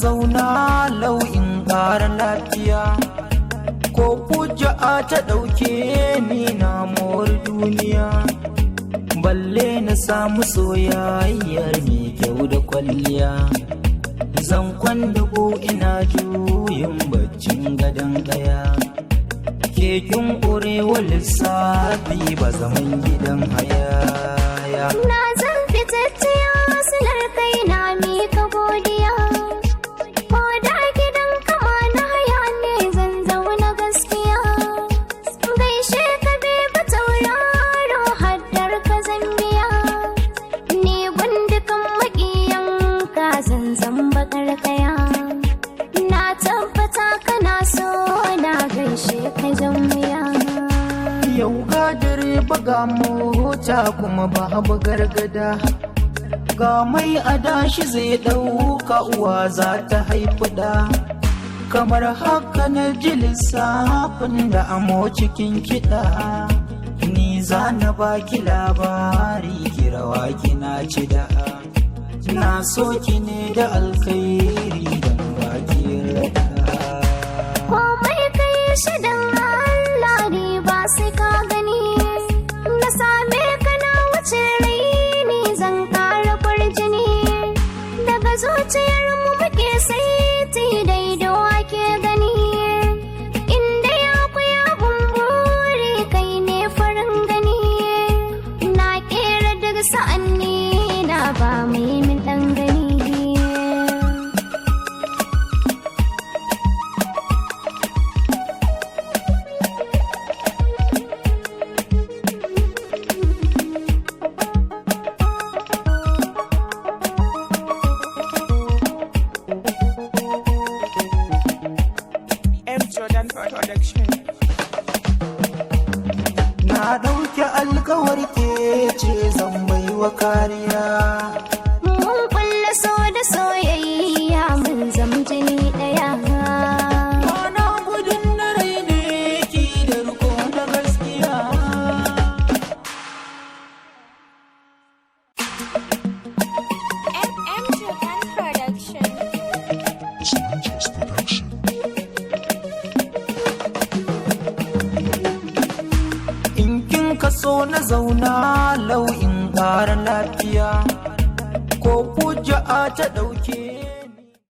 zauna lau'in ƙara lafiya. Ko fuja'a ta ɗauke ni na mori duniya, balle na samu soyayyar mai kyau da kwalliya. Zan kwandugo ina juyin baccin gadon gaya. Kekin ƙurewa lissafi ba zaman gidan hayaya. Na zan fitacciya silar kai na mika godiya. Ko da gidan kama na haya ne, zan zauna gaskiya. Gaishe ka beba tauraro, haddar ka zambiya. Ni gundukan maƙiyan ka zan zamba karkaya. Na tabbata kana so na, gaishe ka jamiya. Yau ga direba, ga mota, kuma babu gargada. Ga mai adashi zai ɗauka, uwa za ta haifi ɗa. Kamar haka na ji lissafin da amo cikin kiɗa. Ni za na baki labari, ki rawa kina ci da. Na so ki ne da alkhairi don baki raɗa. Komai kai shi dan Allah ne, ba sai ka gani. Na same ka na wuce raini, zan ƙara kwarjini. Daga zuciyar mu muke saiti, daido ake gani. Inda ya abun buri, kai ne farin gani. Na kera duk sa'anni na, ba mai min ɗan gani. M Jordan Production. Na ɗauki alkawar ke ce zan baiwa kariya. Mun kulla so da soyayya, mun zam jini ɗaya. Bana gudun na raine ki da riko na gaskiya. M M Jordan Production. Sanchez Production. In kin kaso na zauna lau'in ƙara lafiya, ko fuja'a ta ɗauke.